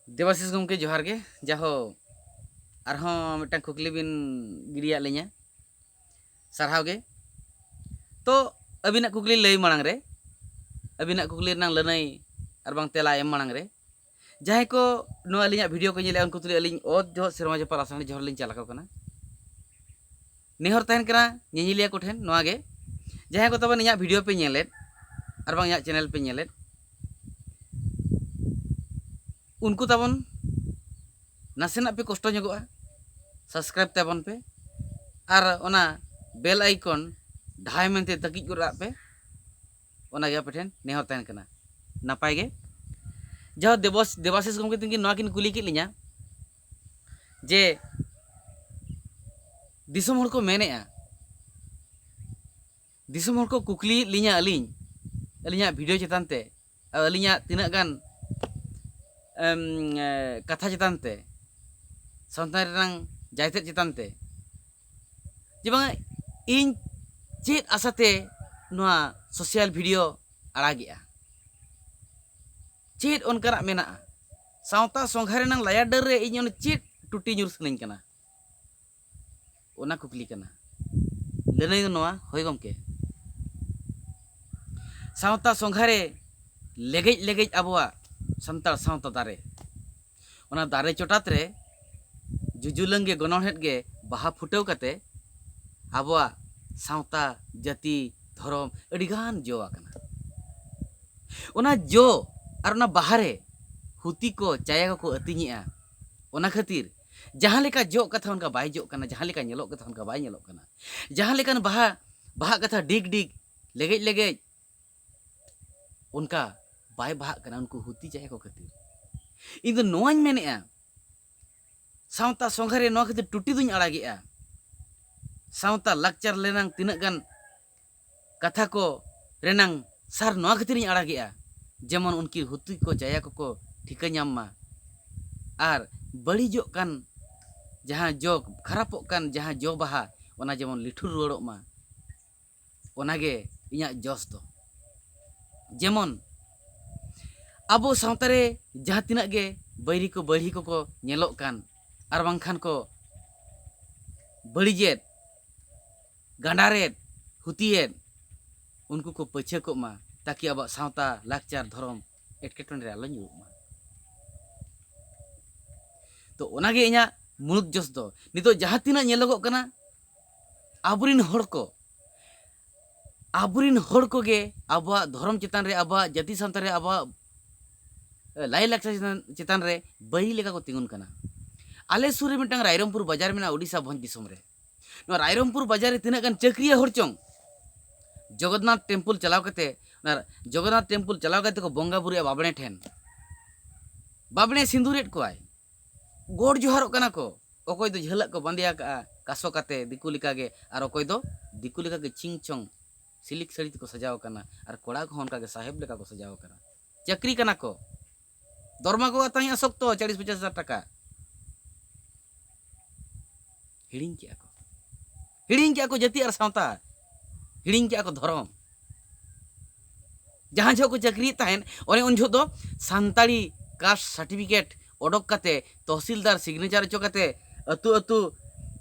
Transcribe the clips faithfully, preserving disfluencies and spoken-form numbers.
ᱫᱮᱵᱟᱥᱤᱥ ᱜᱚᱢᱠᱮ, ᱡᱚᱦᱟᱨ ᱜᱮ᱾ ᱡᱟᱦᱳ, ᱟᱨᱦᱚᱸ ᱢᱤᱫᱴᱟᱝ ᱠᱩᱠᱞᱤ ᱵᱤᱱ ᱜᱤᱰᱤᱭᱟᱫ ᱞᱤᱧᱟ, ᱥᱟᱨᱦᱟᱣ ᱜᱮ᱾ ᱛᱚ, ᱟᱹᱵᱤᱱᱟᱜ ᱠᱩᱠᱞᱤ ᱞᱟᱹᱭ ᱢᱟᱲᱟᱝ ᱨᱮ, ᱟᱹᱵᱤᱱᱟᱜ ᱠᱩᱠᱞᱤ ᱨᱮᱱᱟᱜ ᱞᱟᱹᱱᱟᱹᱭ ᱟᱨ ᱵᱟᱝ ᱛᱮᱞᱟ ᱮᱢ ᱢᱟᱲᱟᱝ ᱨᱮ, ᱡᱟᱦᱟᱸᱭ ᱠᱚ ᱱᱚᱣᱟ ᱟᱹᱞᱤᱧᱟᱜ ᱵᱷᱤᱰᱤᱭᱳ ᱠᱚ ᱧᱮᱞᱮᱫᱼᱟ, ᱩᱱᱠᱩ ᱛᱩᱞᱩᱡ ᱟᱹᱞᱤᱧ ᱚᱛ ᱡᱚᱦᱚᱜ ᱥᱮᱨᱢᱟ ᱡᱟᱯᱟᱜ ᱟᱥᱟᱲ ᱡᱚᱦᱟᱨ ᱞᱤᱧ ᱪᱟᱞ ᱟᱠᱚ ᱠᱟᱱᱟ᱾ ᱱᱮᱦᱚᱨ ᱛᱟᱦᱮᱱ ᱠᱟᱱᱟ ᱧᱮᱧᱮᱞᱤᱭᱟᱹ ᱠᱚᱴᱷᱮᱱ ᱱᱚᱣᱟ ᱜᱮ, ᱡᱟᱦᱟᱸᱭ ᱠᱚ ᱛᱟᱵᱚᱱ ᱤᱧᱟᱹᱜ ᱵᱷᱤᱰᱤᱭᱳ ᱯᱮ ᱧᱮᱞᱮᱫ ᱟᱨ ᱵᱟᱝ ᱤᱧᱟᱹᱜ ᱪᱮᱱᱮᱞ ᱯᱮ ᱧᱮᱞᱮᱫ, ᱩᱱᱠᱩ ᱛᱟᱵᱚᱱ ᱱᱟᱥᱮᱱᱟᱜ ᱯᱮ ᱠᱚᱥᱴᱚ ᱧᱚᱜᱚᱜᱼᱟ, ᱥᱟᱵᱥᱠᱨᱟᱭᱤᱵ ᱛᱟᱵᱚᱱ ᱯᱮ ᱟᱨ ᱚᱱᱟ ᱵᱮᱞ ᱟᱭᱠᱚᱱ ᱰᱷᱟᱭ ᱢᱮᱱᱛᱮ ᱛᱟᱹᱠᱤᱡ ᱜᱚᱫ ᱟᱜ ᱯᱮ, ᱚᱱᱟᱜᱮ ᱟᱯᱮ ᱴᱷᱮᱱ ᱱᱮᱦᱚᱨ ᱛᱟᱦᱮᱱ ᱠᱟᱱᱟ᱾ ᱱᱟᱯᱟᱭ ᱜᱮ, ᱡᱟᱦᱳ, ᱫᱮᱵᱚᱥ ᱫᱮᱵᱟᱥᱤᱥ ᱜᱚᱢᱠᱮ ᱛᱤᱠᱤᱱ ᱱᱚᱣᱟ ᱠᱤᱱ ᱠᱩᱞᱤ ᱠᱮᱫ ᱞᱤᱧᱟ ᱡᱮ ᱫᱤᱥᱚᱢ ᱦᱚᱲ ᱠᱚ ᱢᱮᱱᱮᱫᱼᱟ, ᱫᱤᱥᱚᱢ ᱦᱚᱲ ᱠᱚ ᱠᱩᱠᱞᱤᱭᱮᱫ ᱞᱤᱧᱟ ᱟᱹᱞᱤᱧ, ᱟᱹᱞᱤᱧᱟᱜ ᱵᱷᱤᱰᱤᱭᱳ ᱪᱮᱛᱟᱱ ᱛᱮ, ᱟᱨ ᱟᱹᱞᱤᱧᱟᱜ ᱛᱤᱱᱟᱹᱜ ᱜᱟᱱ ᱮᱢ, ᱮ, ᱠᱟᱛᱷᱟ ᱪᱮᱛᱟᱱ ᱛᱮ, ᱥᱟᱶᱛᱟ ᱨᱮᱱᱟᱝ ᱡᱟᱭᱛᱮᱫ ᱪᱮᱛᱟᱱ ᱛᱮ, ᱡᱮ ᱵᱟᱝ ᱤᱧ ᱪᱮᱫ ᱟᱥᱟᱛᱮ ᱱᱚᱣᱟ ᱥᱳᱥᱟᱞ ᱵᱷᱤᱰᱤᱭᱳ ᱟᱲᱟᱜᱮᱜᱼᱟ, ᱪᱮᱫ ᱚᱱᱠᱟᱱᱟᱜ ᱢᱮᱱᱟᱜᱼᱟ ᱥᱟᱶᱛᱟ ᱥᱚᱸᱜᱷᱟ ᱨᱮᱱᱟᱝ ᱞᱟᱭᱟ ᱰᱟᱹᱨ ᱨᱮ ᱤᱧ ᱚᱱᱟ ᱪᱮᱫ ᱴᱩᱴᱤ ᱧᱩᱨ ᱥᱟᱱᱟᱧ ᱠᱟᱱᱟ? ᱚᱱᱟ ᱠᱩᱠᱞᱤ ᱠᱟᱱᱟ᱾ ᱞᱟᱹᱱᱟᱹᱭ ᱫᱚ ᱱᱚᱣᱟ, ᱦᱳᱭ ᱜᱚᱢᱠᱮ, ᱥᱟᱶᱛᱟ ᱥᱚᱸᱜᱷᱟ ᱨᱮ ᱞᱮᱜᱮᱡ ᱞᱮᱜᱮᱡ ᱟᱵᱚᱣᱟᱜ ᱥᱟᱱᱛᱟᱲ ᱥᱟᱶᱛᱟ ᱫᱟᱨᱮ, ᱚᱱᱟ ᱫᱟᱨᱮ ᱪᱚᱴᱟᱛ ᱨᱮ ᱡᱩᱡᱩᱞᱟᱹᱝ ᱜᱮ ᱜᱚᱱᱚᱲᱦᱮᱫ ᱜᱮ ᱵᱟᱦᱟ ᱯᱷᱩᱴᱟᱹᱣ ᱠᱟᱛᱮ ᱟᱵᱚᱣᱟᱜ ᱥᱟᱶᱛᱟ, ᱡᱟᱹᱛᱤ, ᱫᱷᱚᱨᱚᱢ ᱟᱹᱰᱤᱜᱟᱱ ᱡᱚ ᱟᱠᱟᱱᱟ᱾ ᱚᱱᱟ ᱡᱚ ᱟᱨ ᱚᱱᱟ ᱵᱟᱦᱟ ᱨᱮ ᱦᱩᱛᱤ ᱠᱚ, ᱪᱟᱭᱟ ᱠᱚᱠᱚ ᱟᱹᱛᱤᱧᱮᱜᱼᱟ᱾ ᱚᱱᱟ ᱠᱷᱟᱹᱛᱤᱨ ᱡᱟᱦᱟᱸ ᱞᱮᱠᱟ ᱡᱚᱜ ᱠᱟᱛᱷᱟ ᱚᱱᱠᱟ ᱵᱟᱭ ᱡᱚᱜ ᱠᱟᱱᱟ, ᱡᱟᱦᱟᱸ ᱞᱮᱠᱟ ᱧᱮᱞᱚᱜ ᱠᱟᱛᱷᱟ ᱚᱱᱠᱟ ᱵᱟᱭ ᱧᱮᱞᱚᱜ ᱠᱟᱱᱟ, ᱡᱟᱦᱟᱸ ᱞᱮᱠᱟᱱ ᱵᱟᱦᱟ, ᱵᱟᱦᱟᱜ ᱠᱟᱛᱷᱟ ᱰᱤᱜᱽ ᱰᱤᱜᱽ, ᱞᱮᱜᱮᱡ ᱞᱮᱜᱮᱡ, ᱚᱱᱠᱟ ᱵᱟᱭ ᱵᱟᱦᱟᱜ ᱠᱟᱱᱟ ᱩᱱᱠᱩ ᱦᱩᱛᱤ ᱪᱟᱭᱟ ᱠᱚ ᱠᱷᱟᱹᱛᱤᱨ᱾ ᱤᱧ ᱫᱚ ᱱᱚᱣᱟᱧ ᱢᱮᱱᱮᱫᱼᱟ, ᱥᱟᱶᱛᱟ ᱥᱚᱸᱜᱷᱟ ᱨᱮ ᱱᱚᱣᱟ ᱠᱷᱟᱹᱛᱤᱨ ᱴᱩᱴᱤ ᱫᱩᱧ ᱟᱲᱟᱜᱮᱜᱼᱟ᱾ ᱥᱟᱶᱛᱟ ᱞᱟᱠᱪᱟᱨ ᱨᱮᱱᱟᱝ ᱛᱤᱱᱟᱹᱜ ᱜᱟᱱ ᱠᱟᱛᱷᱟ ᱠᱚ ᱨᱮᱱᱟᱝ ᱥᱟᱨ ᱱᱚᱣᱟ ᱠᱷᱟᱹᱛᱤᱨᱤᱧ ᱟᱲᱟᱜᱮᱜᱼᱟ, ᱡᱮᱢᱚᱱ ᱩᱱᱠᱤᱱ ᱦᱩᱛᱤ ᱠᱚ ᱪᱟᱭᱟ ᱠᱚᱠᱚ ᱴᱷᱤᱠᱟᱹ ᱧᱟᱢ ᱢᱟ᱾ ᱟᱨ ᱵᱟᱹᱲᱤᱡᱚᱜ ᱠᱟᱱ ᱡᱟᱦᱟᱸ ᱡᱚ, ᱠᱷᱟᱨᱟᱯᱚᱜ ᱠᱟᱱ ᱡᱟᱦᱟᱸ ᱡᱚ ᱵᱟᱦᱟ, ᱚᱱᱟ ᱡᱮᱢᱚᱱ ᱞᱤᱴᱷᱩᱨ ᱨᱩᱣᱟᱹᱲᱚᱜ ᱢᱟ, ᱚᱱᱟᱜᱮ ᱤᱧᱟᱹᱜ ᱡᱚᱥ ᱫᱚ᱾ ᱡᱮᱢᱚᱱ ᱟᱵᱚ ᱥᱟᱶᱛᱟ ᱨᱮ ᱡᱟᱦᱟᱸ ᱛᱤᱱᱟᱹᱜ ᱜᱮ ᱵᱟᱹᱭᱨᱤ ᱠᱚ ᱵᱟᱹᱲᱦᱤ ᱠᱚᱠᱚ ᱧᱮᱞᱚᱜ ᱠᱟᱱ, ᱟᱨ ᱵᱟᱝᱠᱷᱟᱱ ᱠᱚ ᱵᱟᱹᱲᱤᱡᱮᱫ, ᱜᱟᱸᱰᱟᱨᱮᱫ, ᱦᱩᱛᱤᱭᱮᱫ, ᱩᱱᱠᱩ ᱠᱚ ᱯᱟᱹᱪᱷᱟᱹ ᱠᱚᱜ ᱢᱟ, ᱛᱟᱠᱤ ᱟᱵᱚᱣᱟᱜ ᱥᱟᱶᱛᱟ, ᱞᱟᱠᱪᱟᱨ, ᱫᱷᱚᱨᱚᱢ ᱮᱴᱠᱮᱴᱚᱬᱮ ᱨᱮ ᱟᱞᱚ ᱧᱩᱨᱩᱜ ᱢᱟ᱾ ᱛᱚ ᱚᱱᱟᱜᱮ ᱤᱧᱟᱹᱜ ᱢᱩᱲᱩᱫ ᱡᱚᱥ ᱫᱚ᱾ ᱱᱤᱛᱚᱜ ᱡᱟᱦᱟᱸ ᱛᱤᱱᱟᱹᱜ ᱧᱮᱞᱚᱜᱚᱜ ᱠᱟᱱᱟ, ᱟᱵᱚᱨᱤᱱ ᱦᱚᱲ ᱠᱚ, ᱟᱵᱚᱨᱤᱱ ᱦᱚᱲ ᱠᱚᱜᱮ ᱟᱵᱚᱣᱟᱜ ᱫᱷᱚᱨᱚᱢ ᱪᱮᱛᱟᱱ ᱨᱮ, ᱟᱵᱚᱣᱟᱜ ᱡᱟᱹᱛᱤ ᱥᱟᱶᱛᱟ ᱨᱮ, ᱟᱵᱚᱣᱟᱜ, ᱮ, ᱞᱟᱭᱼᱞᱟᱠᱪᱟᱨ ᱪᱮᱛᱟᱱ, ᱪᱮᱛᱟᱱ ᱨᱮ ᱵᱟᱹᱭᱨᱤ ᱞᱮᱠᱟ ᱠᱚ ᱛᱤᱸᱜᱩᱱ ᱠᱟᱱᱟ᱾ ᱟᱞᱮ ᱥᱩᱨ ᱨᱮ ᱢᱤᱫᱴᱟᱝ ᱨᱟᱭᱨᱚᱝᱯᱩᱨ ᱵᱟᱡᱟᱨ ᱢᱮᱱᱟᱜᱼᱟ, ᱳᱰᱤᱥᱟ ᱵᱷᱚᱸᱡᱽ ᱫᱤᱥᱚᱢ ᱨᱮ᱾ ᱱᱚᱣᱟ ᱨᱟᱭᱨᱚᱝᱯᱩᱨ ᱵᱟᱡᱟᱨ ᱨᱮ ᱛᱤᱱᱟᱹᱜ ᱜᱟᱱ ᱪᱟᱹᱠᱨᱤᱭᱟᱹ ᱦᱚᱲ ᱪᱚᱝ ᱡᱚᱜᱚᱱᱱᱟᱛᱷ ᱴᱮᱢᱯᱩᱞ ᱪᱟᱞᱟᱣ ᱠᱟᱛᱮ, ᱚᱱᱟ ᱡᱚᱜᱚᱱᱱᱟᱛᱷ ᱴᱮᱢᱯᱩᱞ ᱪᱟᱞᱟᱣ ᱠᱟᱛᱮ ᱠᱚ ᱵᱚᱸᱜᱟ ᱵᱩᱨᱩᱭᱟ ᱵᱟᱵᱽᱲᱮ ᱴᱷᱮᱱ᱾ ᱵᱟᱵᱽᱲᱮ ᱥᱤᱸᱫᱩᱨᱮᱫ ᱠᱚᱣᱟᱭ, ᱜᱚᱰ ᱡᱚᱦᱟᱨᱚᱜ ᱠᱟᱱᱟ ᱠᱚ᱾ ᱚᱠᱚᱭ ᱫᱚ ᱡᱷᱟᱹᱞᱟᱜ ᱠᱚ ᱵᱟᱸᱫᱮ ᱟᱠᱟᱜᱼᱟ ᱠᱟᱥᱚ ᱠᱟᱛᱮ ᱫᱤᱠᱩ ᱞᱮᱠᱟᱜᱮ, ᱟᱨ ᱚᱠᱚᱭ ᱫᱚ ᱫᱤᱠᱩ ᱞᱮᱠᱟᱜᱮ ᱪᱷᱤᱝ ᱪᱷᱚᱝ ᱥᱤᱞᱤᱠ ᱥᱟᱹᱲᱤ ᱛᱮᱠᱚ ᱥᱟᱡᱟᱣ ᱟᱠᱟᱱᱟ, ᱟᱨ ᱠᱚᱲᱟ ᱠᱚᱦᱚᱸ ᱚᱱᱠᱟᱜᱮ ᱥᱟᱦᱮᱵᱽ ᱞᱮᱠᱟ ᱠᱚ ᱥᱟᱡᱟᱣ ᱟᱠᱟᱱᱟ᱾ ᱪᱟᱹᱠᱨᱤ ᱠᱟᱱᱟ ᱠᱚ, ᱫᱚᱨᱢᱟ ᱠᱚ ᱟᱛᱟᱝᱮᱜᱼᱟ ᱥᱚᱠᱛᱚ, ᱪᱟᱞᱤᱥ ᱯᱚᱪᱟᱥ ᱦᱟᱡᱟᱨ ᱴᱟᱠᱟ᱾ ᱦᱤᱲᱤᱧ ᱠᱮᱜᱼᱟ ᱠᱚ, ᱦᱤᱲᱤᱧ ᱠᱮᱜᱼᱟ ᱠᱚ ᱡᱟᱹᱛᱤ ᱟᱨ ᱥᱟᱶᱛᱟ, ᱦᱤᱲᱤᱧ ᱠᱮᱜᱼᱟ ᱠᱚ ᱫᱷᱚᱨᱚᱢ᱾ ᱡᱟᱦᱟᱸ ᱡᱚᱦᱚᱜ ᱠᱚ ᱪᱟᱹᱠᱨᱤᱭᱮᱫ ᱛᱟᱦᱮᱸᱫ, ᱚᱱᱮ ᱩᱱ ᱡᱚᱦᱚᱜ ᱫᱚ ᱥᱟᱱᱛᱟᱲᱤ ᱠᱟᱥᱴ ᱥᱟᱨᱴᱤᱯᱷᱤᱠᱮᱴ ᱚᱰᱚᱠ ᱠᱟᱛᱮ, ᱛᱚᱦᱥᱤᱞᱫᱟᱨ ᱥᱤᱜᱽᱱᱮᱪᱟᱨ ᱦᱚᱪᱚ ᱠᱟᱛᱮ, ᱟᱹᱛᱩ ᱟᱹᱛᱩ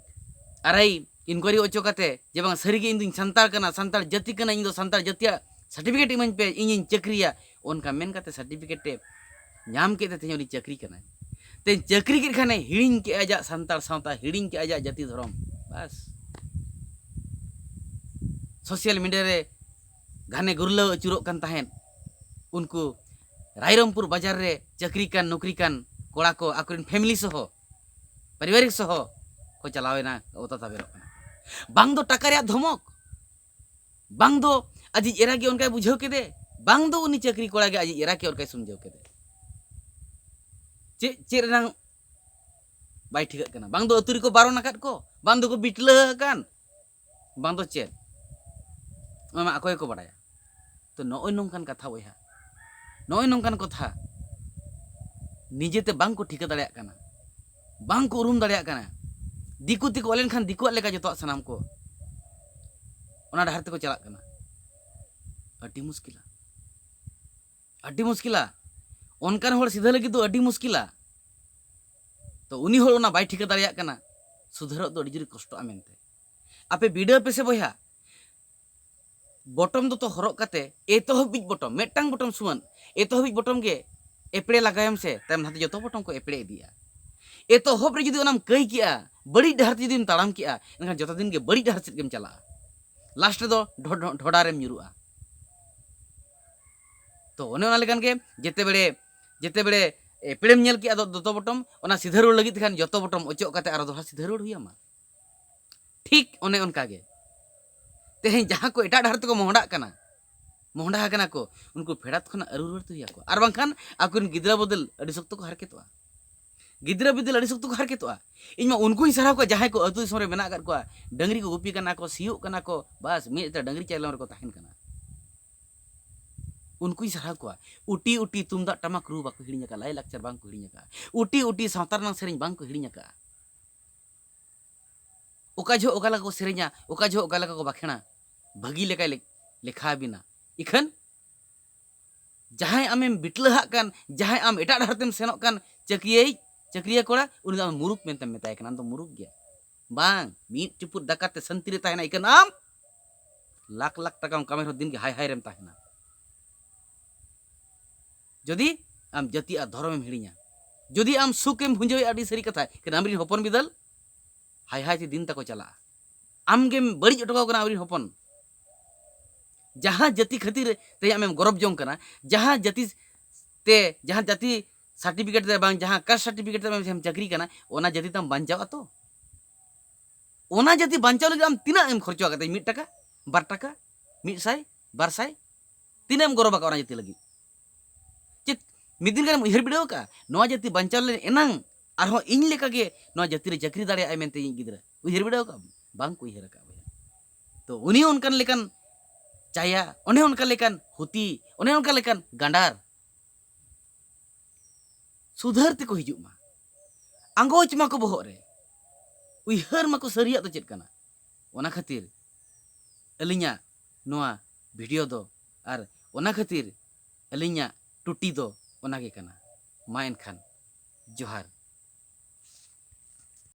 ᱟᱨᱟᱭ ᱤᱱᱠᱩᱭᱟᱨᱤ ᱦᱚᱪᱚ ᱠᱟᱛᱮ, ᱡᱮ ᱵᱟᱝ ᱥᱟᱹᱨᱤᱜᱮ ᱤᱧ ᱫᱩᱧ ᱥᱟᱱᱛᱟᱲ ᱠᱟᱱᱟ, ᱥᱟᱱᱛᱟᱲ ᱡᱟᱹᱛᱤ ᱠᱟᱱᱟ, ᱤᱧ ᱫᱚ ᱥᱟᱱᱛᱟᱲ ᱡᱟᱹᱛᱤᱭᱟᱜ ᱥᱟᱨᱴᱤᱯᱷᱤᱠᱮᱴ ᱤᱢᱟᱹᱧ ᱯᱮ, ᱤᱧᱤᱧ ᱪᱟᱹᱠᱨᱤᱭᱟ, ᱚᱱᱠᱟ ᱢᱮᱱ ᱠᱟᱛᱮ ᱥᱟᱨᱴᱤᱯᱷᱤᱠᱮᱴ ᱮ ᱧᱟᱢ ᱠᱮᱫ ᱛᱮ ᱛᱮᱦᱮᱧ ᱩᱱᱤ ᱪᱟᱹᱠᱨᱤ ᱠᱟᱱᱟᱭ᱾ ᱛᱮᱦᱮᱧ ᱪᱟᱹᱠᱨᱤ ᱠᱮᱫ ᱠᱷᱟᱱᱮ ᱦᱤᱲᱤᱧ ᱠᱮᱜᱼᱟ ᱟᱡᱟᱜ ᱥᱟᱱᱛᱟᱲ ᱥᱟᱶᱛᱟ, ᱦᱤᱲᱤᱧ ᱠᱮᱜᱼᱟ ᱟᱡᱟᱜ ᱡᱟᱹᱛᱤ ᱫᱷᱚᱨᱚᱢ᱾ ᱵᱟᱥ, ᱥᱳᱥᱟᱞ ᱢᱤᱰᱤᱭᱟ ᱨᱮ ᱜᱷᱟᱱᱮ ᱜᱩᱨᱞᱟᱹᱣ ᱟᱹᱪᱩᱨᱚᱜ ᱠᱟᱱ ᱛᱟᱦᱮᱸᱫ᱾ ᱩᱱᱠᱩ ᱨᱟᱭᱨᱚᱝᱯᱩᱨ ᱵᱟᱡᱟᱨ ᱨᱮ ᱪᱟᱹᱠᱨᱤ ᱠᱟᱱ, ᱱᱚᱠᱨᱤ ᱠᱟᱱ ᱠᱚᱲᱟ ᱠᱚ ᱟᱠᱚᱨᱮᱱ ᱯᱷᱮᱢᱤᱞᱤ ᱥᱚᱦᱚ, ᱯᱟᱨᱤᱵᱟᱨᱤᱠ ᱥᱚᱦᱚ ᱠᱚ ᱪᱟᱞᱟᱣᱮᱱᱟ, ᱚᱛᱟ ᱛᱟᱵᱮᱨᱚᱜ ᱠᱟᱱᱟ᱾ ᱵᱟᱝ ᱫᱚ ᱴᱟᱠᱟ ᱨᱮᱭᱟᱜ ᱫᱷᱚᱢᱚᱠ, ᱵᱟᱝ ᱫᱚ ᱟᱡᱤᱡ ᱮᱨᱟ ᱜᱮ ᱚᱱᱠᱟᱭ ᱵᱩᱡᱷᱟᱹᱣ ᱠᱮᱫᱮ, ᱵᱟᱝ ᱫᱚ ᱩᱱᱤ ᱪᱟᱹᱠᱨᱤ ᱠᱚᱲᱟ ᱜᱮ ᱟᱡᱤᱡ ᱮᱨᱟ ᱜᱮ ᱚᱱᱠᱟᱭ ᱥᱩᱢᱡᱷᱟᱹᱣ ᱠᱮᱫᱮ᱾ ᱪᱮᱫ, ᱪᱮᱫ ᱨᱮᱱᱟᱝ ᱵᱟᱭ ᱴᱷᱤᱠᱟᱹᱜ ᱠᱟᱱᱟ? ᱵᱟᱝ ᱫᱚ ᱟᱹᱛᱩ ᱨᱮᱠᱚ ᱵᱟᱨᱚᱱ ᱟᱠᱟᱫ ᱠᱚ, ᱵᱟᱝ ᱫᱚᱠᱚ ᱵᱤᱴᱞᱟᱹ ᱟᱠᱟᱱ, ᱵᱟᱝ ᱫᱚ ᱪᱮᱫ? ᱚᱱᱟ ᱢᱟ ᱟᱠᱚ ᱜᱮᱠᱚ ᱵᱟᱲᱟᱭᱟ᱾ ᱛᱚ ᱱᱚᱜᱼᱚᱭ ᱱᱚᱝᱠᱟᱱ ᱠᱟᱛᱷᱟ ᱵᱚᱭᱦᱟ, ᱱᱚᱜᱼᱚᱭ ᱱᱚᱝᱠᱟᱱ ᱠᱟᱛᱷᱟ ᱱᱤᱡᱮᱛᱮ ᱵᱟᱝ ᱠᱚ ᱴᱷᱤᱠᱟᱹ ᱫᱟᱲᱮᱭᱟᱜ ᱠᱟᱱᱟ, ᱵᱟᱝ ᱠᱚ ᱩᱨᱩᱢ ᱫᱟᱲᱮᱭᱟᱜ ᱠᱟᱱᱟ᱾ ᱫᱤᱠᱩ ᱛᱮᱠᱚ ᱚᱞ ᱞᱮᱱᱠᱷᱟᱱ ᱫᱤᱠᱩᱣᱟᱜ ᱞᱮᱠᱟ ᱡᱚᱛᱚᱣᱟᱜ ᱥᱟᱱᱟᱢ ᱠᱚ ᱚᱱᱟ ᱰᱟᱦᱟᱨ ᱛᱮᱠᱚ ᱪᱟᱞᱟᱜ ᱠᱟᱱᱟ᱾ ᱟᱹᱰᱤ ᱢᱩᱥᱠᱤᱞᱟ, ᱟᱹᱰᱤ ᱢᱩᱥᱠᱤᱞᱟ᱾ ᱚᱱᱠᱟᱱ ᱦᱚᱲ ᱥᱤᱫᱷᱟᱹ ᱞᱟᱹᱜᱤᱫ ᱫᱚ ᱟᱹᱰᱤ ᱢᱩᱥᱠᱤᱞᱟ᱾ ᱛᱚ ᱩᱱᱤ ᱦᱚᱲ ᱚᱱᱟ ᱵᱟᱭ ᱴᱷᱤᱠᱟᱹ ᱫᱟᱲᱮᱭᱟᱜ ᱠᱟᱱᱟ, ᱥᱩᱫᱷᱟᱹᱨᱚᱜ ᱫᱚ ᱟᱹᱰᱤ ᱡᱳᱨ ᱠᱚᱥᱴᱚᱜᱼᱟ ᱢᱮᱱᱛᱮ᱾ ᱟᱯᱮ ᱵᱤᱰᱟᱹᱣ ᱯᱮᱥᱮ ᱵᱚᱭᱦᱟ, ᱵᱚᱴᱚᱢ ᱫᱚᱛᱚ ᱦᱚᱨᱚᱜ ᱠᱟᱛᱮ ᱮᱛᱚᱦᱚᱵ ᱵᱤᱡ ᱵᱚᱴᱚᱢ, ᱢᱤᱫᱴᱟᱝ ᱵᱚᱴᱚᱢ ᱥᱩᱢᱟᱹᱱ, ᱮᱛᱚᱦᱚᱵ ᱵᱤᱡ ᱵᱚᱴᱚᱢ ᱜᱮ ᱮᱯᱲᱮ ᱞᱟᱜᱟᱣᱮᱢ ᱥᱮ, ᱛᱟᱭᱚᱢ ᱫᱷᱟᱨᱮ ᱡᱚᱛᱚ ᱵᱚᱴᱚᱢ ᱠᱚ ᱮᱯᱲᱮ ᱤᱫᱤᱜᱼᱟ᱾ ᱮᱛᱚᱦᱚᱵ ᱨᱮ ᱡᱩᱫᱤ ᱚᱱᱟᱢ ᱠᱟᱹᱭ ᱠᱮᱜᱼᱟ, ᱵᱟᱹᱲᱤᱡ ᱰᱟᱦᱟᱨ ᱛᱮ ᱡᱩᱫᱤᱢ ᱛᱟᱲᱟᱢ ᱠᱮᱜᱼᱟ, ᱮᱱᱠᱷᱟᱱ ᱡᱚᱛᱚ ᱫᱤᱱ ᱜᱮ ᱵᱟᱹᱲᱤᱡ ᱰᱟᱦᱟᱨ ᱥᱮᱫ ᱜᱮᱢ ᱪᱟᱞᱟᱜᱼᱟ᱾ ᱞᱟᱥᱴ ᱨᱮᱫᱚ ᱰᱷᱚ-, ᱰᱷᱚ-, ᱰᱷᱚᱰᱟ ᱨᱮᱢ ᱧᱩᱨᱩᱜᱼᱟ᱾ ᱛᱚ ᱚᱱᱮ ᱚᱱᱟ ᱞᱮᱠᱟᱱ ᱜᱮ ᱡᱮᱛᱮ ᱵᱮᱲᱮ, ᱡᱮᱛᱮ ᱵᱮᱲᱮ ᱮᱯᱲᱮᱢ ᱧᱮᱞ ᱠᱮᱜᱼᱟ ᱫᱚ-, ᱫᱚᱛᱚ ᱵᱚᱴᱚᱢ, ᱚᱱᱟ ᱥᱤᱫᱷᱟᱹ ᱨᱩᱣᱟᱹᱲ ᱞᱟᱹᱜᱤᱫ ᱠᱷᱟᱱ ᱡᱚᱛᱚ ᱵᱚᱴᱚᱢ ᱚᱪᱚᱜ ᱠᱟᱛᱮ ᱟᱨᱚ ᱫᱚᱦᱲᱟ ᱥᱤᱫᱷᱟᱹ ᱨᱩᱣᱟᱹᱲ ᱦᱩᱭᱟᱢᱟ᱾ ᱴᱷᱤᱠ ᱚᱱᱮ ᱚᱱᱠᱟ ᱜᱮ ᱛᱮᱦᱮᱧ ᱡᱟᱦᱟᱸ ᱠᱚ ᱮᱴᱟᱜ ᱰᱟᱦᱟᱨ ᱛᱮᱠᱚ ᱢᱚᱦᱰᱟᱜ ᱠᱟᱱᱟ, ᱢᱚᱦᱰᱟ ᱟᱠᱟᱱᱟ ᱠᱚ, ᱩᱱᱠᱩ ᱯᱷᱮᱰᱟᱛ ᱠᱷᱚᱱᱟᱜ ᱟᱹᱨᱩ ᱨᱩᱣᱟᱹᱲ ᱛᱮ ᱦᱩᱭ ᱟᱠᱚᱣᱟ᱾ ᱟᱨ ᱵᱟᱝᱠᱷᱟᱱ ᱟᱠᱚᱨᱮᱱ ᱜᱤᱫᱽᱨᱟᱹ ᱵᱤᱫᱟᱹᱞ ᱟᱹᱰᱤ ᱥᱚᱠᱛᱚ ᱠᱚ ᱦᱟᱨᱠᱮᱛᱚᱜᱼᱟ᱾ ᱜᱤᱫᱽᱨᱟᱹ ᱵᱤᱫᱟᱹᱞ ᱟᱹᱰᱤ ᱥᱚᱠᱛᱚ ᱠᱚ ᱦᱟᱨᱠᱮᱛᱚᱜᱼᱟ᱾ ᱤᱧ ᱢᱟ ᱩᱱᱠᱩᱧ ᱥᱟᱨᱦᱟᱣ ᱠᱚᱣᱟ ᱡᱟᱦᱟᱸᱭ ᱠᱚ ᱟᱹᱛᱩ ᱫᱤᱥᱚᱢ ᱨᱮ ᱢᱮᱱᱟᱜ ᱟᱠᱟᱫ ᱠᱚᱣᱟ, ᱰᱟᱹᱝᱨᱤ ᱠᱚ ᱜᱩᱯᱤ ᱠᱟᱱᱟ ᱠᱚ, ᱥᱤᱭᱳᱜ ᱠᱟᱱᱟ ᱠᱚ, ᱵᱟᱥ ᱢᱤᱫ ᱮᱴᱟᱜ ᱰᱟᱹᱝᱨᱤ ᱪᱟᱭᱞᱚᱢ ᱨᱮᱠᱚ ᱛᱟᱦᱮᱱ ᱠᱟᱱᱟ᱾ ᱩᱱᱠᱩᱧ ᱥᱟᱨᱦᱟᱣ ᱠᱚᱣᱟ᱾ ᱩᱴᱤ ᱩᱴᱤ ᱛᱩᱢᱫᱟᱜ ᱴᱟᱢᱟᱠ ᱨᱩ ᱵᱟᱠᱚ ᱦᱤᱲᱤᱧ ᱟᱠᱟᱫᱼᱟ, ᱞᱟᱭᱼᱞᱟᱠᱪᱟᱨ ᱵᱟᱝ ᱠᱚ ᱦᱤᱲᱤᱧ ᱟᱠᱟᱫᱼᱟ᱾ ᱩᱴᱤ ᱩᱴᱤ ᱥᱟᱶᱛᱟ ᱨᱮᱱᱟᱜ ᱥᱮᱨᱮᱧ ᱵᱟᱝ ᱠᱚ ᱦᱤᱲᱤᱧ ᱟᱠᱟᱫᱼᱟ᱾ ᱚᱠᱟ ᱡᱚᱦᱚᱜ ᱚᱠᱟ ᱞᱮᱠᱟ ᱠᱚ ᱥᱮᱨᱮᱧᱟ, ᱚᱠᱟ ᱡᱚᱦᱚᱜ ᱚᱠᱟ ᱞᱮᱠᱟ ᱠᱚ ᱵᱟᱠᱷᱮᱬᱟ, ᱵᱷᱟᱹᱜᱤ ᱞᱮᱠᱟᱭ ᱞᱮ-, ᱞᱮᱠᱷᱟ ᱟᱹᱵᱤᱱᱟ᱾ ᱤᱠᱷᱟᱹᱱ ᱡᱟᱦᱟᱸᱭ ᱟᱢᱮᱢ ᱵᱤᱴᱞᱟᱹᱦᱟᱜ ᱠᱟᱱ, ᱡᱟᱦᱟᱸᱭ ᱟᱢ ᱮᱴᱟᱜ ᱰᱟᱦᱟᱨ ᱛᱮᱢ ᱥᱮᱱᱚᱜ ᱠᱟᱱ, ᱪᱟᱹᱠᱨᱤᱭᱟᱹᱭᱤᱡ, ᱪᱟᱹᱠᱨᱤᱭᱟᱹ ᱠᱚᱲᱟ, ᱩᱱᱤ ᱫᱚ ᱟᱢ ᱢᱩᱨᱩᱠ ᱢᱮᱱᱛᱮᱢ ᱢᱮᱛᱟᱭ ᱠᱟᱱᱟ, ᱟᱢ ᱫᱚ ᱢᱩᱨᱩᱠ ᱜᱮ᱾ ᱵᱟᱝ, ᱢᱤᱫ ᱪᱩᱯᱩᱫ ᱫᱟᱠᱟ ᱛᱮ ᱥᱟᱹᱱᱛᱤ ᱨᱮ ᱛᱟᱦᱮᱱᱟ, ᱤᱠᱷᱟᱹᱱ ᱟᱢ ᱞᱟᱠᱷ ᱞᱟᱠᱷ ᱴᱟᱠᱟᱢ ᱠᱟᱢᱟᱭ ᱨᱮᱦᱚᱸ ᱫᱤᱱ ᱜᱮ ᱦᱟᱭ ᱦᱟᱭ ᱨᱮᱢ ᱛᱟᱦᱮᱱᱟ᱾ ᱡᱩᱫᱤ ᱟᱢ ᱡᱟᱹᱛᱤ ᱟᱨ ᱫᱷᱚᱨᱚᱢᱮᱢ ᱦᱤᱲᱤᱧᱟ, ᱡᱩᱫᱤ ᱟᱢ ᱥᱩᱠᱮᱢ ᱵᱷᱩᱸᱡᱟᱹᱣᱮᱫᱼᱟ, ᱟᱹᱰᱤ ᱥᱟᱹᱨᱤ ᱠᱟᱛᱷᱟ, ᱤᱠᱷᱟᱹᱱ ᱟᱢᱨᱮᱱ ᱦᱚᱯᱚᱱ ᱵᱤᱫᱟᱹᱞ ᱦᱟᱭ ᱦᱟᱭ ᱛᱮ ᱫᱤᱱ ᱛᱟᱠᱚ ᱪᱟᱞᱟᱜᱼᱟ᱾ ᱟᱢ ᱜᱮᱢ ᱵᱟᱹᱲᱤᱡ ᱦᱚᱴᱚ ᱠᱟᱠᱚ ᱠᱟᱱᱟ ᱟᱢᱨᱮᱱ ᱦᱚᱯᱚᱱ᱾ ᱡᱟᱦᱟᱸ ᱡᱟᱹᱛᱤ ᱠᱷᱟᱹᱛᱤᱨ ᱛᱮ ᱟᱢᱮᱢ ᱜᱚᱨᱚᱵᱽ ᱡᱚᱝ ᱠᱟᱱᱟ, ᱡᱟᱦᱟᱸ ᱡᱟᱹᱛᱤ ᱛᱮ, ᱡᱟᱦᱟᱸ ᱡᱟᱹᱛᱤ ᱥᱟᱨᱴᱤᱯᱷᱤᱠᱮᱴ ᱛᱮ ᱵᱟᱝ, ᱡᱟᱦᱟᱸ ᱠᱟᱥᱴ ᱥᱟᱨᱴᱤᱯᱷᱤᱠᱮᱴ ᱛᱮ ᱟᱢᱮᱢ ᱪᱟᱹᱠᱨᱤ ᱠᱟᱱᱟ, ᱚᱱᱟ ᱡᱟᱹᱛᱤ ᱛᱟᱢ ᱵᱟᱧᱪᱟᱣᱜᱼᱟ ᱛᱚ? ᱚᱱᱟ ᱡᱟᱹᱛᱤ ᱵᱟᱧᱪᱟᱣ ᱞᱟᱹᱜᱤᱫ ᱟᱢ ᱛᱤᱱᱟᱹᱜ ᱮᱢ ᱠᱷᱚᱨᱪᱟ ᱠᱟᱫᱟ? ᱢᱤᱫ ᱴᱟᱠᱟ, ᱵᱟᱨ ᱴᱟᱠᱟ, ᱢᱤᱫ ᱥᱟᱭ, ᱵᱟᱨ ᱥᱟᱭ? ᱛᱤᱱᱟᱹᱜ ᱮᱢ ᱜᱚᱨᱚᱵᱽ ᱟᱠᱟᱫ ᱚᱱᱟ ᱡᱟᱹᱛᱤ ᱞᱟᱹᱜᱤᱫ? ᱪᱮᱫ ᱢᱤᱫ ᱫᱤᱱ ᱜᱟᱱᱮᱢ ᱩᱭᱦᱟᱹᱨ ᱵᱤᱰᱟᱹᱣ ᱟᱠᱟᱫᱼᱟ, ᱱᱚᱣᱟ ᱡᱟᱹᱛᱤ ᱵᱟᱧᱪᱟᱣ ᱞᱮᱱ ᱮᱱᱟᱝ ᱟᱨᱦᱚᱸ ᱤᱧ ᱞᱮᱠᱟᱜᱮ ᱱᱚᱣᱟ ᱡᱟᱹᱛᱤ ᱨᱮ ᱪᱟᱹᱠᱨᱤ ᱫᱟᱲᱮᱭᱟᱜᱼᱟᱭ ᱢᱮᱱᱛᱮ ᱤᱧᱤᱡ ᱜᱤᱫᱽᱨᱟᱹ? ᱩᱭᱦᱟᱹᱨ ᱵᱤᱰᱟᱹᱣ ᱟᱠᱟᱫᱼᱟ? ᱵᱟᱝ ᱠᱚ ᱩᱭᱦᱟᱹᱨ ᱟᱠᱟᱫᱼᱟ ᱵᱚᱭᱦᱟ᱾ ᱛᱚ ᱩᱱᱤ ᱚᱱᱠᱟᱱ ᱞᱮᱠᱟᱱ ᱪᱟᱭᱟ, ᱚᱱᱮ ᱚᱱᱠᱟ ᱞᱮᱠᱟᱱ ᱦᱩᱛᱤ, ᱚᱱᱮ ᱚᱱᱠᱟ ᱞᱮᱠᱟᱱ ᱜᱟᱸᱰᱟᱨ ᱥᱩᱫᱷᱟᱹᱨ ᱛᱮᱠᱚ ᱦᱤᱡᱩᱜ ᱢᱟ᱾ ᱟᱸᱜᱚᱪ ᱢᱟᱠᱚ ᱵᱚᱦᱚᱜ ᱨᱮ, ᱩᱭᱦᱟᱹᱨ ᱢᱟᱠᱚ ᱥᱟᱹᱨᱤᱭᱟᱜ ᱫᱚ ᱪᱮᱫ ᱠᱟᱱᱟ᱾ ᱚᱱᱟ ᱠᱷᱟᱹᱛᱤᱨ ᱟᱹᱞᱤᱧᱟᱜ ᱱᱚᱣᱟ ᱵᱷᱤᱰᱤᱭᱳ ᱫᱚ, ᱟᱨ ᱚᱱᱟ ᱠᱷᱟᱹᱛᱤᱨ ᱟᱹᱞᱤᱧᱟᱜ ᱴᱩᱴᱤ ᱫᱚ ᱚᱱᱟ ᱜᱮ ᱠᱟᱱᱟ᱾ ᱢᱟ ᱮᱱᱠᱷᱟᱱ, ᱡᱚᱦᱟᱨ᱾